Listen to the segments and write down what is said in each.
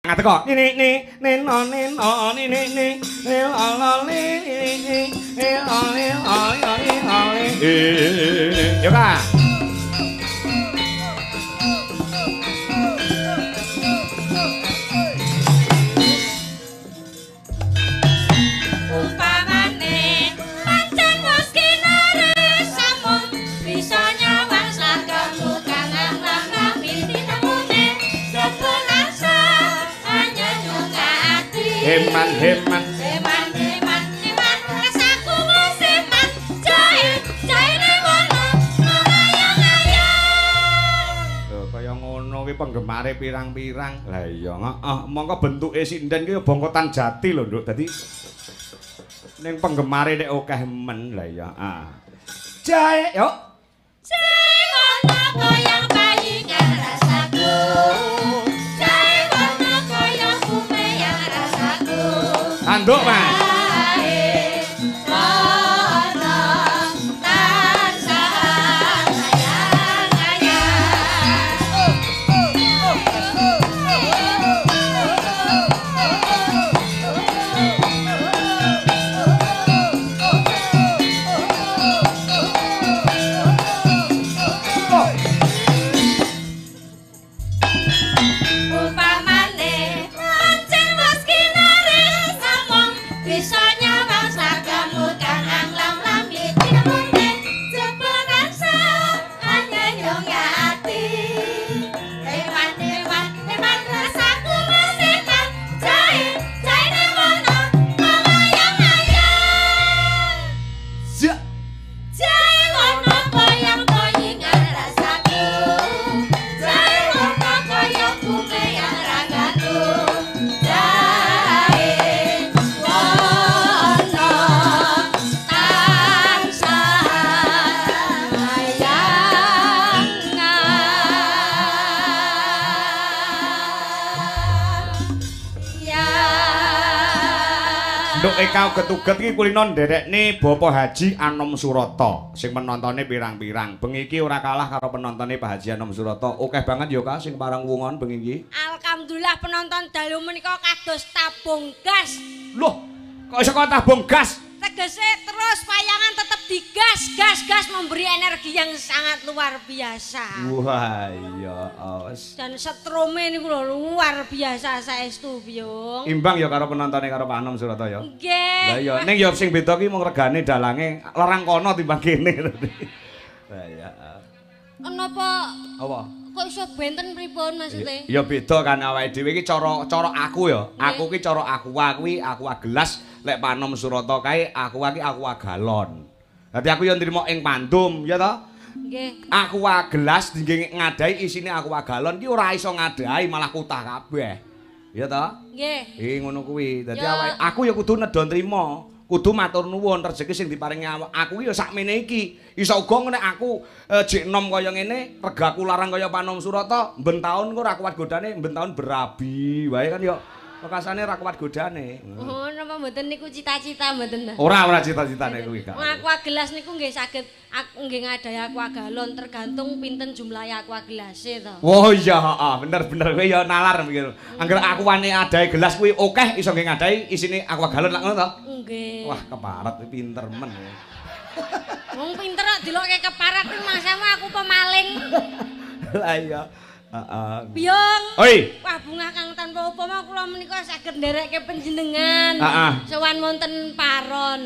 Ngateko. Ni ni ni no ni no ni ni ni ni la la ni ni ni la ni la ni la ni. Yo ka. Umpamane pancen wis kinares samun bisa nyawang slagemu kang nglam-nglam tinemune jebul asa anyenyung ati. Heman heman heman heman heman rasaku wis eman jae jaene wono ngayang-ngayang. Lho kaya ngono kuwi penggemare pirang-pirang. Lah iya heeh, mongko bentuke sinden ki bongkotan jati lho, Nduk. Dadi ning penggemare nek akeh men. Lah iya. Ah. Jae yo. Jae wono koyang payingan rasaku. Jae wono koyang kumeyang rasaku. Tanduk, Mas. Jae wono tansah ngayang-ngayang. Upamane pancen wis kinares samung bisa nyawang slagamu kang anglam-lami tinemune jebul rasa anyenyung ati. Eman eman eman rasaku wis eman jae jaene wono ngayang-ngayang. Ja. Jae wono koyang koyingan rasaku. Jae wono koyang kumeyang ragaku. Jae wono tansah ngayangan. Ya. Nduk Eka uget-uget iki kulino nderekne Bapak Haji Anom Surata sing penontone pirang-pirang. Bengi iki ora kalah karo penontone Pak Haji Anom Surata. Akeh banget ya Kak sing parang wungon bengi iki. Alhamdulillah penonton dalu menika kados tabung gas. Loh, kok iso kok tabung gas? Tegese terus payangan tetep digas, gas, gas memberi energi yang sangat luar biasa. Wah, iya, wis. Dan setrome niku lho luar biasa saestu, Biyung. Imbang ya karo penontone karo Pak Anom Surata ya. Nggih. Lah iya, ning ya sing beda ki mung regane dalange larang kono timbang kene. Lah iya. Napa Apa? kok iso benten pripun maksude? Ya beda kan awake dhewe iki cara cara aku ya. Aku ki cara aqua kuwi aqua gelas, lek Pak Anom Surata kae aqua ki aqua galon. Dadi aku ya nrimo ing pandum ya to. Nggih. Aqua gelas dingge ngadahi isine aqua galon ki ora iso ngadahi malah kutah kabeh. Ya to? Nggih. Ngono kuwi. Dadi Ya. awake aku ya kudu nedha nrimo. Kudu matur nuwun rezeki sing diparingi aku ya sakmene iki. Iso uga nek aku jek enom kaya ngene, regaku larang kaya Pak Anom Surata, ben taun kok ora kuat godane, ben taun berabi wae kan ya wekasane ora kuat godane. Oh, napa mboten niku cita-cita mboten ta? Ora ora cita-citane kuwi Kak. Wong aqua gelas niku nggih saged nggih ngadahi aqua galon tergantung pinten jumlahe aqua gelase to. Oh iya, heeh, bener-bener kowe ya nalar mikir. Angger akuane adahe gelas kuwi akeh iso nggih ngadahi isine aqua galon lak ngono to? Nggih. Wah, keparat kuwi pinter men. Wong pinter kok dilokke keparat kuwi masamu aku pemaling. Lah iya. Heeh. Biyung. Oi. Wah, bungah kang tanpa upama kula menika saged nderekke panjenengan. Heeh. Sowan wonten Paron.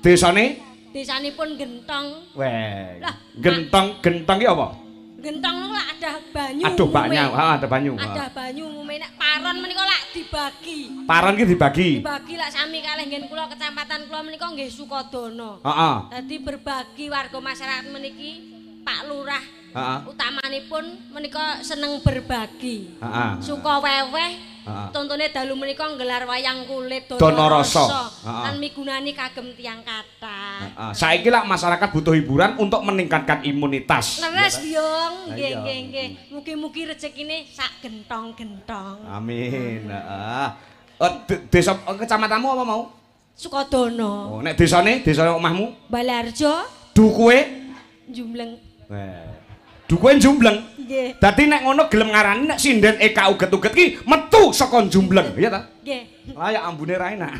Desane? Desanipun Gentong. Weh. Lah, Gentong, gentong ki apa? Gentong niku lak ada banyu. Aduh umume. banyu, heeh ada banyu. Ada banyu umume nek Paron menika lak dibagi. Paron ki dibagi. Dibagi lak sami kalih nggen kula kecamatan kula menika nggih Sukodono. Heeh. Dadi berbagi warga masyarakat meniki Pak Lurah Heeh. utamanipun menika seneng berbagi. Heeh. Suka weweh. Heeh. Tontone dalu menika nggelar wayang kulit Donorasa. Heeh. Lan migunani kagem tiyang kathah. Heeh. Saiki lak masyarakat butuh hiburan untuk meningkatkan imunitas. Leres, Biyung. Lah Nggih, iya. nggih, nggih. Mugi-mugi rezekine sak gentong-gentong. Amin. Heeh. Desa kecamatanmu apa mau? Sukodono. Oh, nek desane, desa omahmu? Balarjo, Dukuhe? Jumleng. Weh. Dukuhe Jumbleng. Nggih. Dadi nek ngono gelem ngarani nek sinden Eka uget-uget ki metu saka Jumbleng, iya ta? Nggih. Lah ya ambune ra enak.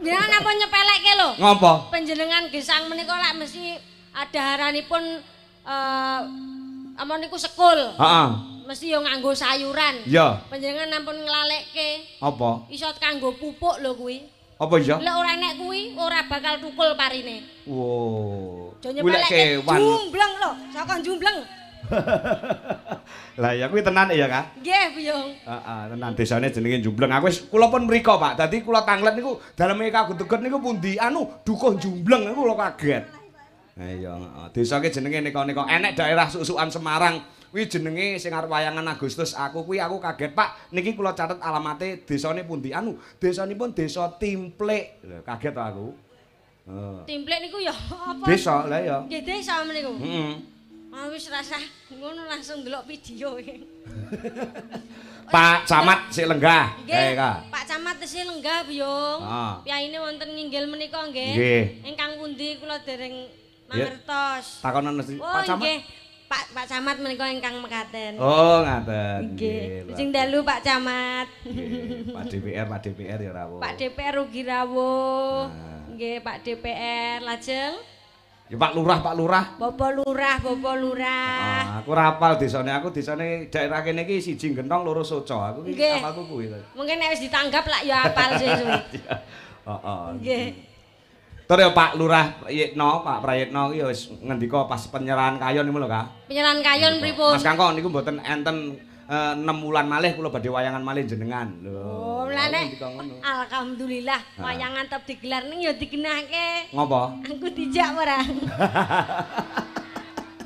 Jenengan napa nyepelekke lho? Ngopo? Panjenengan gesang menika lak mesti adaharanipun amon niku sekul. Heeh. Mesti yo nganggo sayuran. Iya. Panjenengan ampun nglalekke. Apa? Iso kanggo pupuk lho kuwi. Apa iya? Lek ora enek kuwi ora bakal tukul parine. Wo. Aja nyepelekke Jumbleng lho, saka Jumbleng. Lah ya kuwi tenan ya, Kak? Nggih, Buyung. Heeh, tenan desane jenenge Jumbleng. Aku wis kula pun mriko, Pak. Dadi kula tanglet niku daleme Eka Uget-uget niku pundi? Anu Dukuh Jumbleng niku kula kaget. Lah iya, heeh. Desa ki jenenge neka-neka enek daerah Susukan Semarang. Kuwi jenenge sing arep wayangan Agustus aku kuwi aku kaget, Pak. Niki kula catet alamate desane pundi? Anu, desanipun Desa Timplik. Lho, kaget to aku. Heeh. Timplik niku ya apa? Desa, lah ya. Nggih, desa meniku. Heeh. Ah wis rasah ngono langsung ndelok video. Pak Camat sik lenggah. Nggih. Pak Camat tesih lenggah, Buyung. Heeh. Piyayine wonten nginggil menika nggih. Nggih. Ingkang pundi kula dereng mangertos. Takonan mesti Oh, Pak Camat. nggih. Pak Camat menika ingkang mekaten. Oh, ngaten. Nggih. Sing dalu Pak Camat. Nggih, Pak DPR, Pak DPR ya rawuh. Pak DPR ugi rawuh. Nah. Nggih, Pak DPR lajeng Ya Pak Lurah, Pak Lurah. Bapak Lurah, Bapak Lurah. Ah, aku ora hafal desane, aku desane daerah kene iki siji Gentong, loro Soco. Aku iki Nggih. hafalku kuwi. Mungkin nek wis ditanggap lak ya hafal sesuk. Heeh. Nggih. Tur ya Pak Lurah Prayitno, Pak Prayitno iki ya wis ngendika pas penyerahan kayon niku lho, Kak. Penyerahan kayon pripun? Mas Kangko niku mboten enten 6 wulan malih kula badhe wayangan malih jenengan. Lho. Oh, mulane ngendika ngono. alhamdulillah wayangan tetep digelar ning ya digenahke. Ngopo? Aku dijak ora.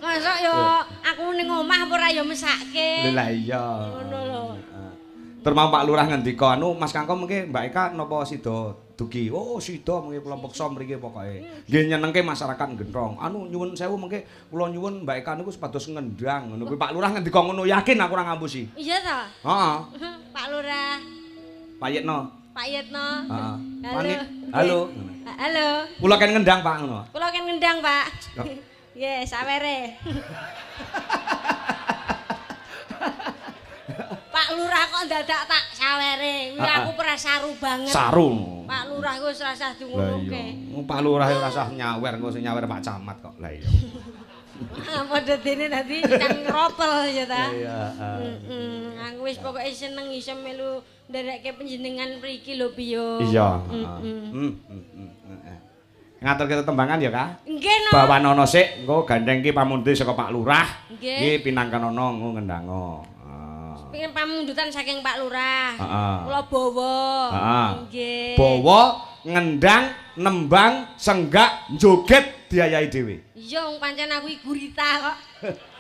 Mosok ya aku ning omah apa ora ya mesake. Lho lah iya. Ngono lho. Heeh. Tur mau Pak Lurah ngendika anu Mas Kangko mengke Mbak Eka napa sida dugi? Oh, sida mengke kula peksa mriki pokoke. Nggih nyenengke masyarakat Gentrong. Anu nyuwun sewu mengke kula nyuwun Mbak Eka niku supados ngendang ngono kuwi. Pak Lurah ngendika ngono yakin aku ora ngapusi. Iya ta? Heeh. Pak Lurah, Pak Yitno. Pak Yitno. Heeh. Halo. Panit. Halo. Halo. Kula ken ngendang Pak ngono. Kula ken ngendang, Pak. Kok. Nggih, sawere. Pak Lurah kok dadak tak sawere. Kuwi aku ora saru banget. Saru. Pak Lurah ku wis rasah Lah dingonoke. iya. Pak Lurah ya ora usah nyawer, engko sing nyawer Pak Camat kok. Lah iya. Padha dene dadi kan ngropel ya ta. Iya, heeh. Aku wis pokoke seneng iso melu nderekke panjenengan mriki lho, Piyo. Iya, heeh. Ngaturke tetembangan ya, Kak? Nggih, no. Bawanana sik, engko gandeng ki pamundhute saka Pak Lurah. Nggih. Nggih pinangkanana engko ngendango. Pengen pamundutan saking Pak Lurah. Heeh. Kula bawa. Heeh. Nggih. Bawa, ngendang, nembang, senggak, joget diayahi dhewe. Iya, wong pancen aku iki gurita kok.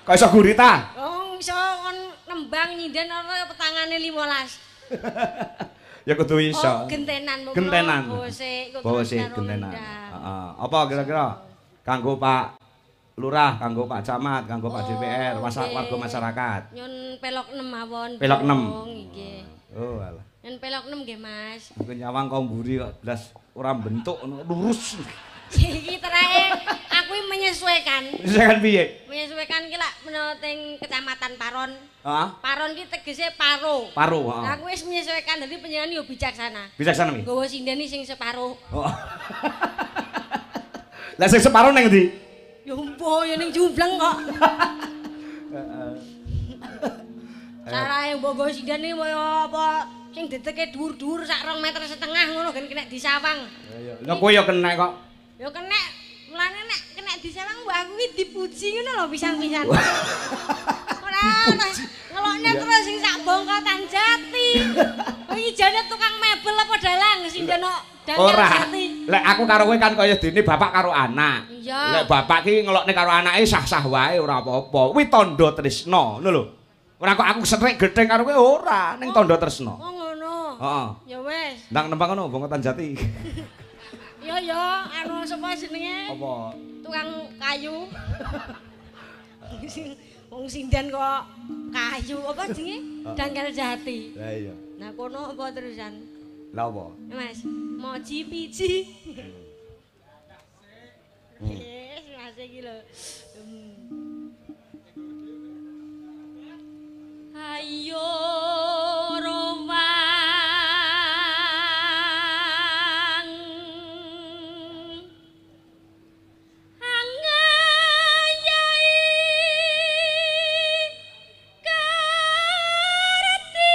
Kok iso gurita? Wong iso kon nembang nyinden ana petangane 15. Ya kudu iso. Oh, gentenan mung. Gentenan. Bawa sik, kok Bawa sik karo gentenan. ngendang. Heeh. Apa kira-kira kanggo Pak Lurah, kanggo Pak Camat, kanggo Pak Oh, DPR, nggih. warga masyarakat. Nyun pelok 6 mawon. Pelok 6. Nggih. Oh, alah. Nyun pelok 6 nggih, Mas. Aku nyawang kok mburi kok blas ora bentuk ngono, lurus. Iki terae aku iki menyesuaikan. Misalkan piye? Menyesuaikan ki lak menawa teng Kecamatan Paron. Heeh. Paron ki tegese paro. Paro, heeh. Lah aku wis menyesuaikan dadi panjenengan yo bijaksana. Bijaksana mi. Nggawa sinden sing separo. Oh. Lah sing separo ning ndi? Ya mbuh ya ning Jumbleng kok. Carae mbok nggawa sinden iki kaya apa sing dedeke dhuwur-dhuwur sak 2,5 meter ngono ben kena disawang. Lah kowe ya kena kok. Ya kena, mulane nek kena disawang mbok aku iki dipuji ngono lho pisan-pisan. Ora ngelokne terus sing sak bongkotan jati. Iki jane tukang mebel apa dalang sing kok dangkal jati. Lek aku karo kowe kan kaya dene bapak karo anak. Iya. Lek bapak ki ngelokne karo anake sah-sah wae ora apa-apa. Kuwi tandha tresna, ngono lho. Ora kok aku setrik gething karo kowe ora, ning tandha tresna. Oh ngono. Heeh. Ya wis. Ndang nembang ngono bongkotan jati. Ya ya, anu sapa jenenge? Apa? Tukang kayu. Wong sinden kok kayu apa jenenge? Dangkal jati. Lah iya. Nah kono apa terusan? Lah apa? Mas, moji piji. Yes, Mas iki lho. Ayo rowang angayai karti.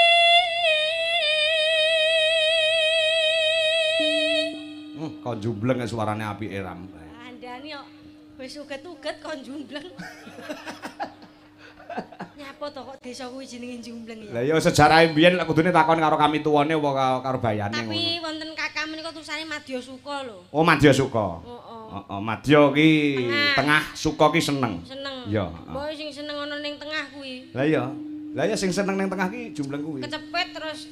Kon jumbleng suarane apike Ram. Kandhane kok wis uget-uget kon jumbleng. Nyapa to kok desa kuwi jenenge Jumbleng ya? Lah ya sejarahe mbiyen lek kudune takon karo kamituwane apa karo bayane ngono. Tapi wonten kakak menika tulisane Madya Suka lho. Oh, Madya Suka. Heeh. Heeh, Madya ki tengah, Suka ki seneng. Seneng. Iya, Mbok sing seneng ana ning tengah kuwi. Lah iya. Lah iya sing seneng ning tengah ki Jumbleng kuwi. Kecepet terus.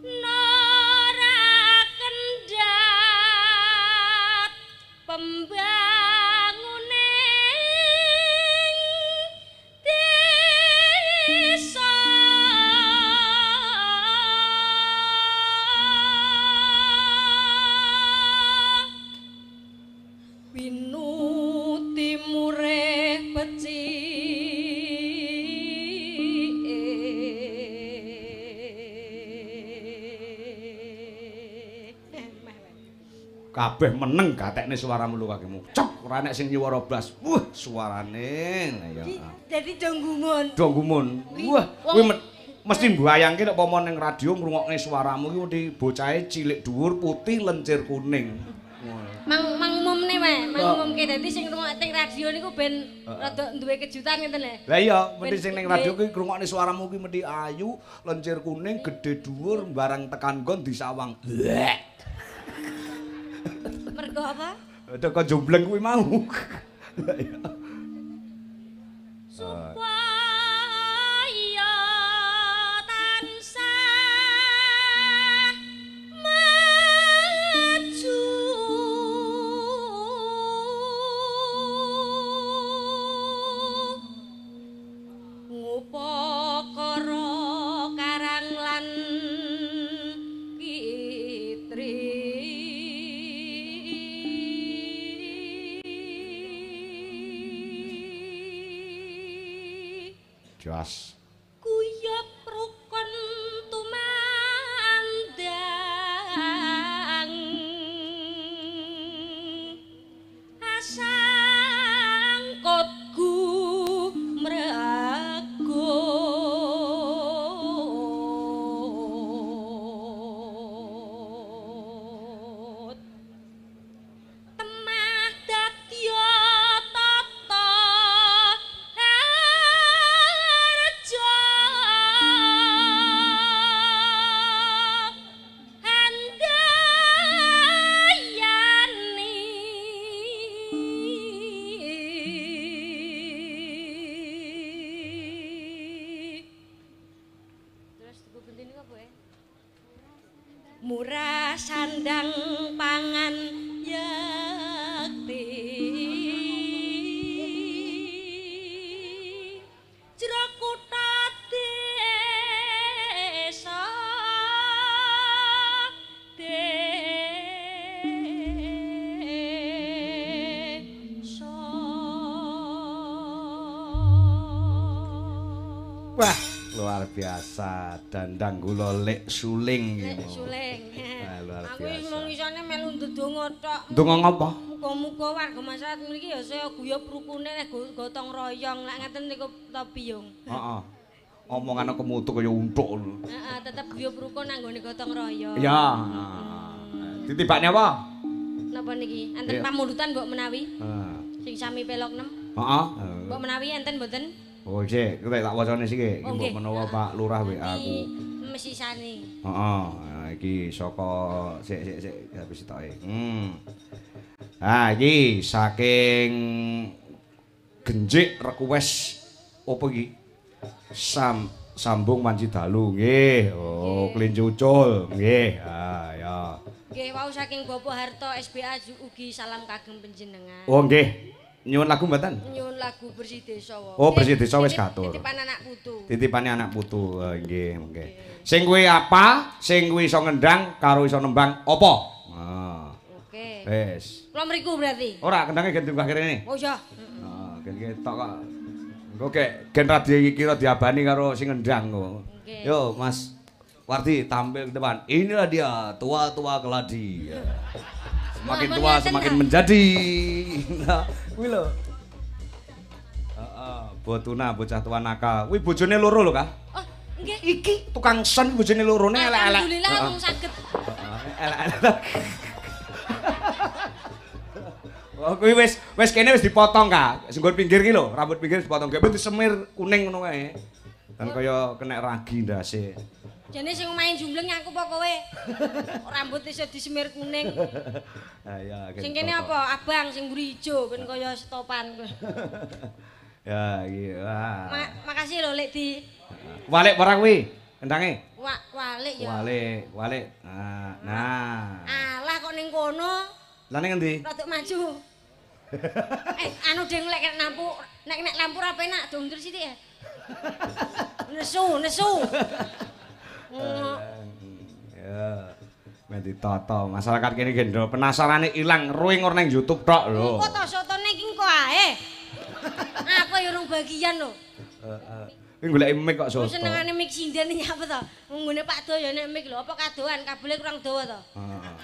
Nora kendhat pembanguning desa winuti murih becike. Kabeh meneng gatekne suaramu lho kakimu. Cek ora enek sing nyuwara blas. Wah, suarane. Lah ya. Dadi do gumun. Do gumun. Wah, kuwi mesti mbayangke nek pomo ning radio ngrungokne suaramu ki mesti bocahe cilik dhuwur putih lencir kuning. Mang umumne wae, mang umumke dadi sing ngrungokne teng radio niku ben rada duwe kejutan ngeten lho. Lah iya, mesti sing ning radio kuwi ngrungokne suaramu kuwi mesti ayu, lencir kuning, gedhe dhuwur, barang tekan nggon disawang. Mergo apa? Teko jumbleng kuwi mau. Lah iya. Supaya tansah maju ngupakara karang lan kitri. Jas. Guyub rukun tumandang asangkot gumrago. Temah dadya tata harja handayani. Terus tuku pundi niku apa ya? Murah sandang pangan yakti jero kutha desa desa. Wah, luar biasa dandang kula lek suling iki. Lek suling. Wah, luar Aku biasa. mung isane melu ndedonga tok. Ndonga ngapa? Muga-muga warga masyarakat mriki ya saya guyub rukune nek gotong royong lek ngeten niku ta biyung. Heeh. Omongane kemutu kaya untuk ngono. Heeh, tetep guyub rukun anggone gotong royong. Iya. Ditibakne apa? Napa niki? Enten pamundutan mbok menawi? Heeh. Sing sami pelok 6. Heeh. Mbok menawi enten mboten? Oh, sik, kowe tak wacane sik. Iki mbok menawa Pak Lurah WA aku. Mesisane. Heeh, iki saka sik sik sik habis sitoke. Ah, iki saking Genjik request opo iki? Sambung Wanci Dalu nggih. Oh, kelinci ucul nggih. Ah, ya. Nggih, wau saking Bapak Harto SBA ugi salam kagem panjenengan. Oh, nggih. Nyuwun lagu mboten? Nyuwun lagu Bersih Desa. Oh, Bersih Desa wis katur. Titipan anak putu. Titipane anak putu. Nggih, nggih. Sing kuwi apa? Sing kuwi iso ngendang karo iso nembang apa? Ah. Oke. Wis. Kula mriku berarti. Ora, kendangnya ganti mbah kene. Oh iya. Heeh. Ben ketok kok. Engko kek gen ra dikira diabani karo sing ngendang kok. Yo Mas Wardi tampil ke depan. Inilah dia tua-tua keladi. Semakin tua semakin menjadi. Nah, kuwi lho. Heeh, botuna bocah tua nakal. Kuwi bojone loro lho, Kak. Oh, nggih. Iki tukang son bojone lorone elek-elek. Alhamdulillah mung saged. Heeh, elek-elek. Oh, kuwi wis kene wis dipotong, Kak. Sing nggon pinggir ki lho, rambut pinggir dipotong. Gek disemir kuning ngono kae. Dan kaya kena ragi ndase. Jane sing main jumbleng aku apa kowe? Rambut iso disemir kuning. Ha iya. Sing kene apa? Abang sing mburi ijo ben kaya stopan kowe. Ya iki. Wah. Makasih lho Lek Di. Walik ora kuwi? Kendange? Walik ya. Walik, walik. Nah, nah. Alah kok ning kono. Lah ning endi? Rodok maju. Anu deng lek nek lampu, nek lampu ra penak, do mundur sithik ya. Nesu, nesu. Ya. Men ditata. Masyarakat kene gendro penasarane ilang, ruwing ora ning YouTube tok lho. Engko to sotone iki engko ae. Aku ya urung bagian lho. Heeh. Kuwi goleki mic kok soto. Senengane mic sinden iki apa to? Nggone Pak Do ya nek mic lho, apa kadoan kabele kurang dawa to? Heeh.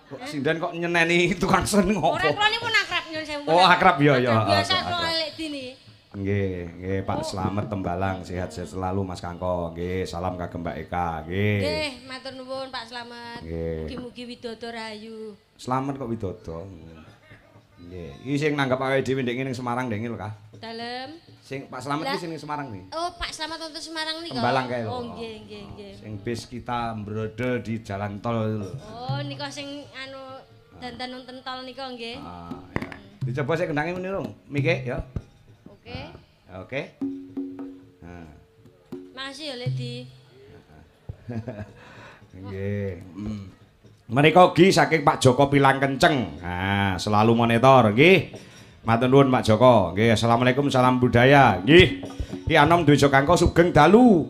Kok sinden kok nyeneni tukang sen ngopo? Ora kula niku akrab nyun sewu. Oh, akrab ya ya. Biasa kula lek dini. Nggih, nggih Pak Slamet Tembalang, sehat-sehat selalu Mas Kangko. Nggih, salam kagem Mbak Eka. Nggih. Nggih, matur nuwun Pak Slamet. Mugi-mugi widodo rahayu. Slamet kok widodo. Nggih, iki sing nanggap awake dhewe ndek ning Semarang ndek lho, Kak. Dalem. Sing Pak Slamet iki sing ning Semarang nih. Oh, Pak Slamet wonten Semarang nika. Tembalang kae lho. Oh, nggih, nggih, nggih. Sing bis kita mbrodol di jalan tol itu lho. Oh, nika sing anu dandan wonten tol nika nggih. Ah, ya. Dicoba sik kendange muni rung, mike ya. Oke. Oke. Nah. Makasih ya, Lek Di. Nggih. Menika ugi saking Pak Joko Pilang Kenceng. Nah, selalu monitor nggih. Matur nuwun Pak Joko. Nggih, assalamualaikum, salam budaya. Nggih. Ki Anom Dwijo Kangko sugeng dalu,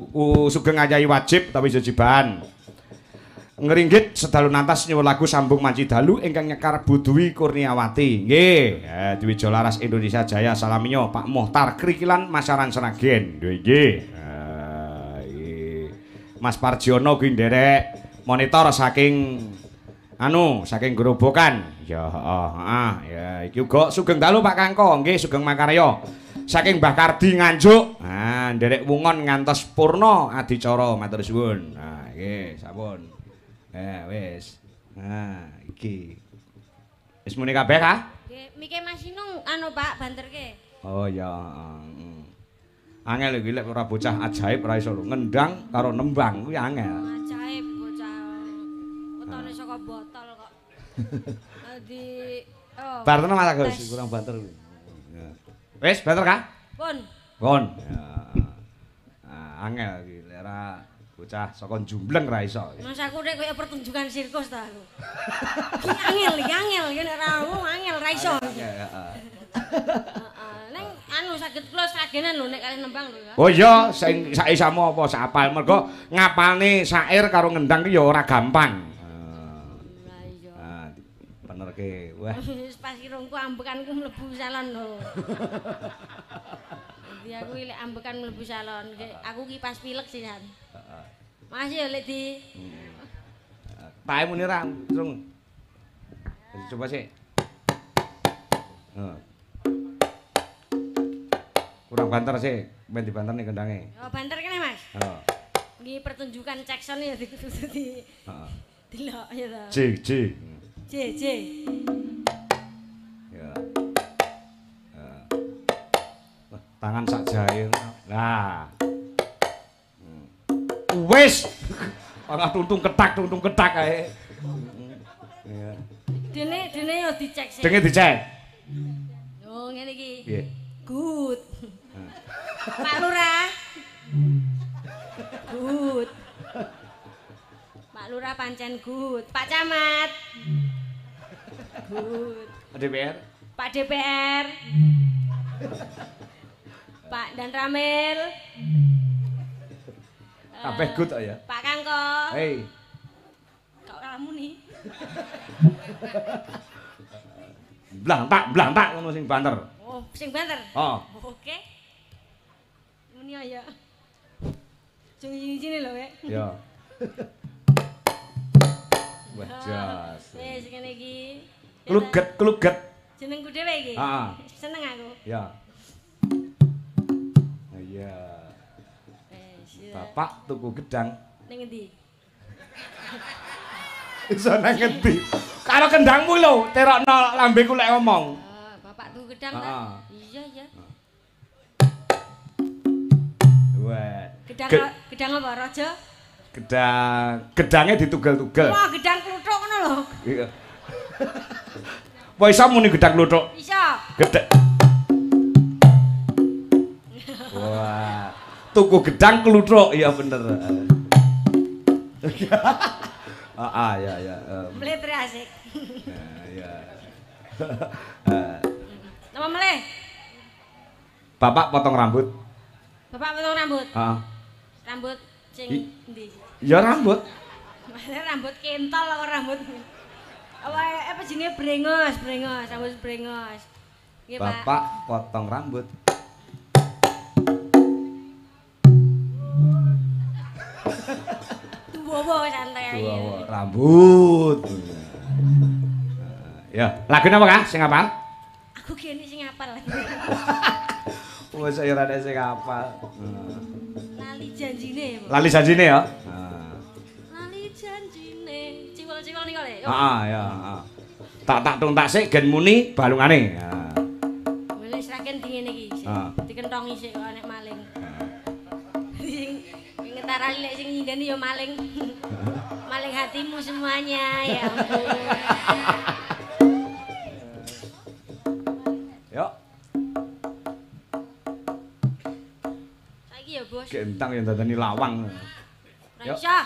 sugeng ngayahi wajib utawi jejiban. Ngringgit sedalu nantas nyuwun lagu sambung manci dalu ingkang nyekar Bu Dwi Kurniawati. Nggih, Dwijo Laras Indonesia Jaya salaminyo Pak Mohtar Krikilan Masaran Sragen. Nggih. Mas Parjiono kuwi nderek monitor saking anu saking Grobogan. Ya heeh, ya iki uga sugeng dalu Pak Kangko, nggih sugeng makarya. Saking Mbah Kardi Nganjuk. Nah, nderek wungon ngantos purna adicara matur suwun. Nah, nggih sampun. Wis. Nah, iki. Wis muni kabeh ka? Nggih, mike Mas Inung anu Pak banterke. Oh ya, heeh. Angel iki lek ora bocah ajaib ora iso lho, ngendang karo nembang kuwi angel. Ajaib bocah. Wetone saka botol kok. Di oh. Banter Mas Agus, kurang banter kuwi. Wis banter ka? Pun. Pun. Ya. Nah, angel iki lek ora bocah saka jumbleng ra iso. Mas aku nek koyo pertunjukan sirkus ta aku. Angel iki angel yen ora angel ra iso. Heeh. Heeh. Ning anu saged kula sragenan lho nek kalih nembang lho ya. Oh iya, sing saisamu apa sapal mergo ngapalne syair karo ngendang ki ya ora gampang. Lah iya. Nah, benerke. Wah. Wis pas irungku ambekanku mlebu salon lho. Dadi aku lek ambekan mlebu salon, aku ki pas pilek sih San. Heeh. Makasih ya Lek Di. Tae muni ra, Cung. Coba sih. Heeh. Kurang banter sih, men dibanter nih kendange. Oh, banter kene, Mas. Heeh. Iki pertunjukan Jackson ya di heeh. Delok ya ta. J J. J J. Ya. Wah, tangan sak jahe. Nah. Wis. Ora tuntung ketak kae. Iya. Dene dene yo dicek sih. Dene dicek. Oh, ngene iki. Piye? Good. Pak Lurah. Good. Pak Lurah pancen good. Pak Camat. Good. Pak DPR. Pak DPR. Pak Dan Ramil. Kabeh good ya. Pak Kangko. Hei. Kok kamu nih? Blantak-blantak ngono sing banter. Oh, sing banter. Heeh. Oke. Muni ya. Sing sini lho, Wek. Ya. Wah, jas. Wis ngene iki. Kluget, kluget. Jenengku dhewe iki. Heeh. Seneng aku. Ya. Iya. Wis. Bapak tuku gedang ning endi? Iso nang ngendi? Karo kendangmu lho, terokno lambeku lek ngomong. Oh, bapak tuku gedang ta? Iya, iya. Wah. Gedang gedang apa, Raja? Gedang, gedange ditugel-tugel. Wah, gedang kluthuk ngono lho. Iya. Wah, iso muni gedang kluthuk? Iso. Gedang. Wah, tuku gedang kluthuk, iya bener. Ah, ya ya. Mletre asik. Ya. Napa meleh? Bapak potong rambut. Bapak potong rambut? Heeh. Rambut sing endi? Ya rambut. Maksudnya rambut kentol apa rambut? Apa apa jenenge brengos, brengos, rambut brengos. Nggih, Pak. Bapak potong rambut. Wowo santai ae. Wowo rambut. Ya, lagune apa, Kak? Sing apal? Aku kene sing apal. Wes ya ora sing apal. Lali janjine ya, Pak. Lali janjine ya. Lali janjine. Ciwel-ciwel niku lho. Heeh, ya, heeh. Tak tuntak sik gen muni balungane. Heeh. Wis raken dingene iki. Dikentongi sik kok nek maling. Sing ngetarani lek sing nyindeni ya maling. Maling hatimu semuanya, ya ampun. Yuk. Saiki ya, Bos. Gentang yang dadani lawang. Ora iso.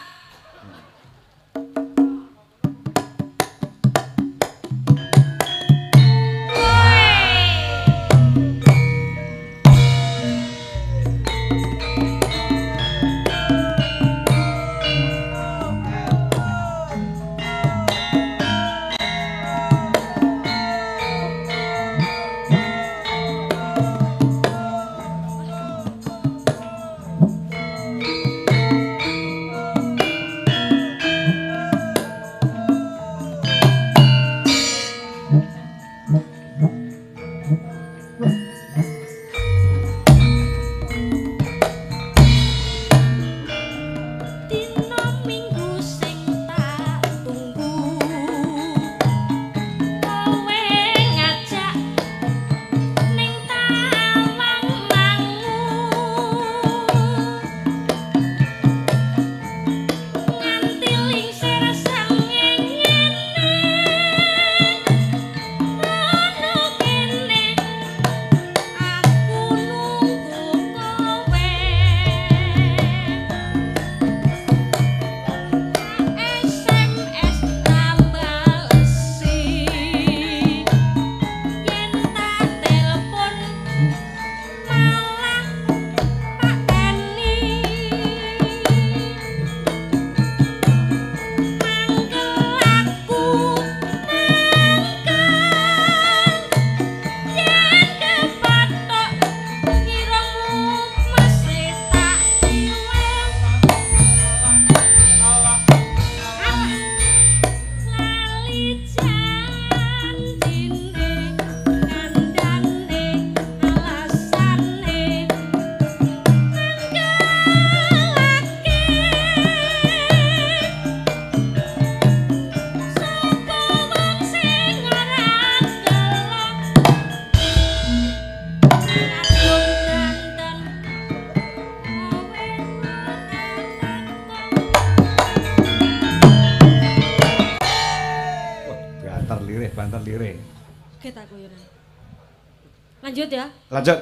Lanjut ya. Lanjut.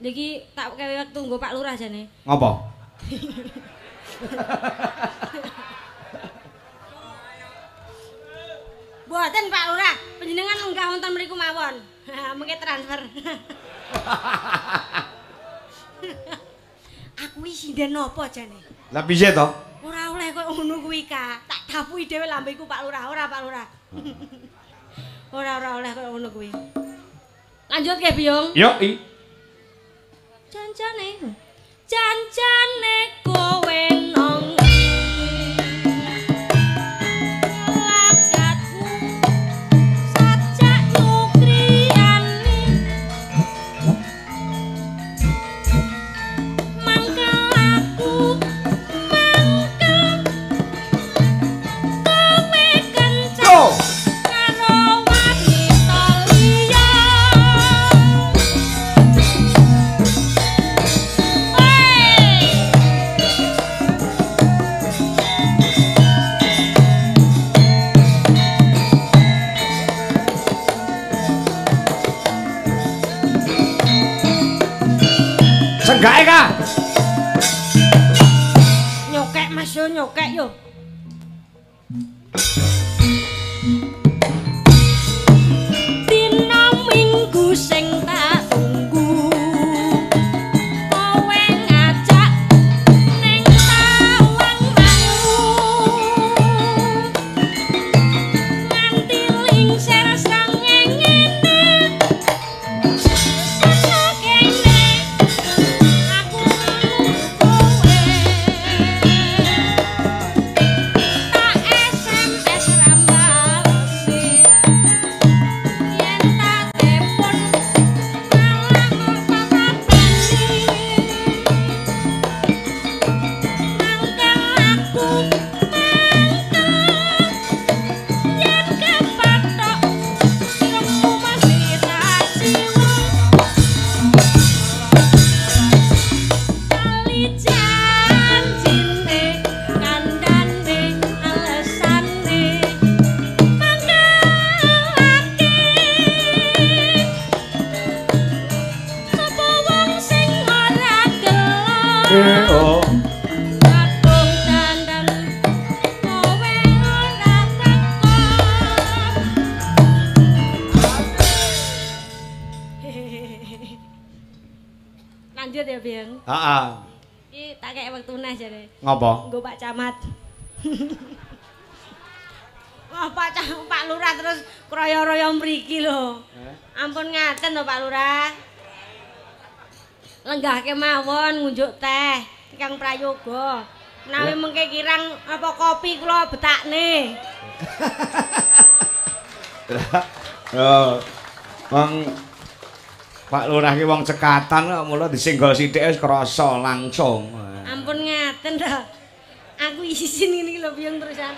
Niki tak kewe wektu nggo Pak Lurah jane. Ngopo? Mboten Pak Lurah, panjenengan lenggah wonten mriku mawon. Mengke transfer. Aku iki sinden napa jane? Lah piye to? Ora oleh koyo ngono kuwi, Kak. Tak dapuhi dhewe lambeku Pak Lurah, ora Pak Lurah. Ora oleh koyo ngono kuwi. Lanjut ke Biyung. Yo i. Jancane. Jancane kowe nang lakatmu sajak nukriyane mangkel aku mangkel kowe kencang karo wanita liya. Senggake ka. Nyokek Mas yo, nyokek yo. Dina Minggu sing tak tunggu, kowe ngajak ning Tawang Mangu. Nganti lingsir srengenge ana kene aku nunggu kowe. Tak SMS ra balesi, yen tak telepon malah ngopeni. Mangkel aku mangkel yen kepathok irungmu masih tak siwung. Kali janjine kandhane alesane mangkelake sapa wong sing ora gelem. Oh. Kadung dandan kowe ora teko. Lanjut ya, Bing. Heeh. Iki tak kek wektu neh jare. Ngopo? Nggo Pak Camat. Wah, Pak Pak Lurah terus kroyo-royo mriki lho. Ampun ngaten lho Pak Lurah. Lenggahke mawon ngunjuk teh ingkang prayoga. Menawi mengke kirang apa kopi kula betakne. Yo. Wong Pak Lurah ki wong cekatan kok mula disenggol sithik wis krasa langsung. Ampun ngaten to. Aku isin ngene iki lho Biyung terusan.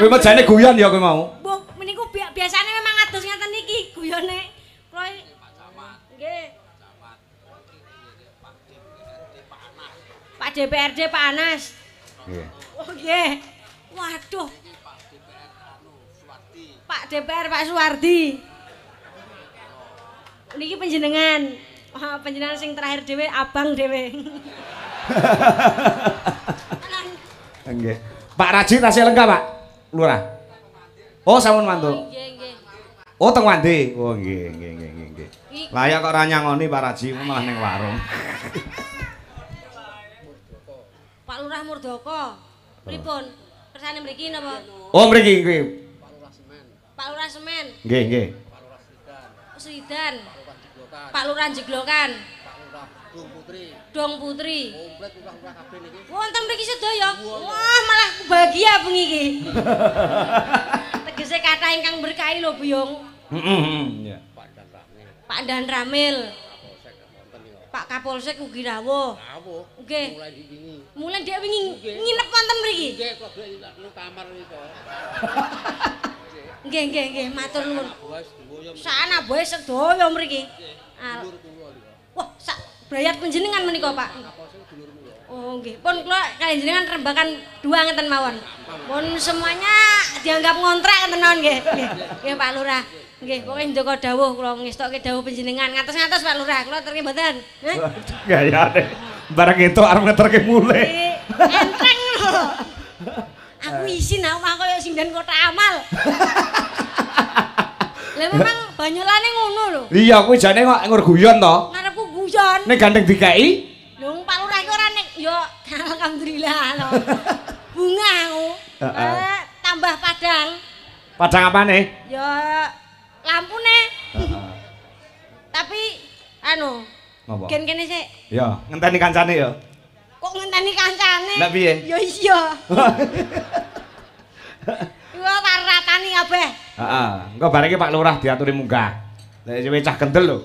Kowe mah jane guyon ya kowe mau. Mbok meniku biasane memang adus ngaten iki guyone. Kula nggih. Pak DPRD Pak Anas. Nggih. Oh nggih. Waduh. Pak DPR Pak Suwardi. Niki panjenengan. Wah, panjenengan sing terakhir dhewe abang dhewe. Nggih. Pak Raji tasih lenggah, Pak Lurah. Oh, sampun mantuk. Nggih, nggih. Oh, teng Wande. Oh, nggih, nggih, nggih, nggih. Lah ya kok ora nyangoni Pak Raji malah ning warung. Pak Lurah Murdoko. Pripun? Kersane mriki napa? Oh, mriki nggih. Pak Lurah Semen. Nggih, nggih. Sridan. Pak Lurah Jeglokan. Dong Putri. Komplit lurah-lurah kabeh niki. Wonten mriki sedaya. Wah, malah aku bahagia bengi iki. Tegese kathah ingkang berkahi lho, Buyung. Heeh, iya. Pak Dan Ramil. Pak Dan Ramil. Pak Kapolsek wonten niku. Pak Kapolsek ugi rawuh. Rawuh. Nggih. Mulai wingi. Mulai dhek wingi nginep wonten mriki. Nggih, kok nang kamar niku. Nggih, nggih, nggih, matur nuwun. Sak anak boe sedaya mriki. Wah, sak brayat panjenengan menika, Pak. Oh, nggih. Pun kula kaliyan jenengan rembakan dua ngeten mawon. Pun semuanya dianggap ngontrak ngeten mawon nggih. Nggih, nggih Pak Lurah. Nggih, pokoke ndaka dawuh kula ngestokke dawuh panjenengan. Ngatos-ngatos Pak Lurah, kula terke mboten. Heh. Gayane. Bareng itu arep ngeterke mulih. Enteng lho. Aku isin aku mah koyo sinden kotak amal. Lah memang banyolane ngono lho. Iya, kuwi jane kok ngur guyon to. Ngarepku guyon. Nek gandeng dikeki. Lho Pak Lurah iki ora nek yo alhamdulillah lho. Bunga aku. Heeh. Tambah padang. Padang apane? Ya lampune. Tapi anu, Napa? gen kene sik. Ya, ngenteni kancane ya. Kok ngenteni kancane? Lah piye? Ya iya. Iku tak ratani kabeh. Heeh, engko bareng Pak Lurah diaturi munggah. Lah kowe cah kendel lho.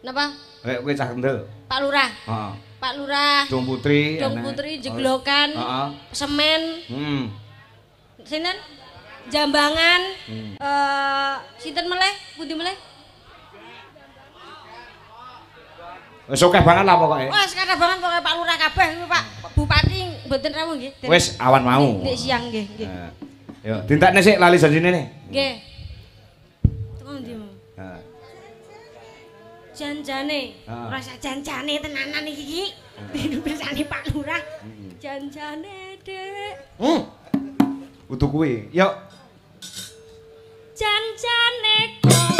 Napa? Lek kowe cah kendel. Pak Lurah. Heeh. Pak Lurah. Dung Putri. Dung Putri jeglokan. Heeh. Semen. Heeh. Sinten? Jambangan. Sinten meleh? Pundi meleh? Wis akeh banget lah pokoke. Wah, kathah banget pokoke Pak Lurah kabeh niku Pak Bupati mboten rawuh nggih. Wis awan mau. Ndek siang nggih, nggih. Yo, dintekne sik lali janjine ne. Nggih. Teko ndi mau? Heeh. Janjane. Ora sak janjane tenanan iki iki. Dinubersane Pak Lurah. Janjane, Dik. Kudu kuwi. Yo. Janjane kok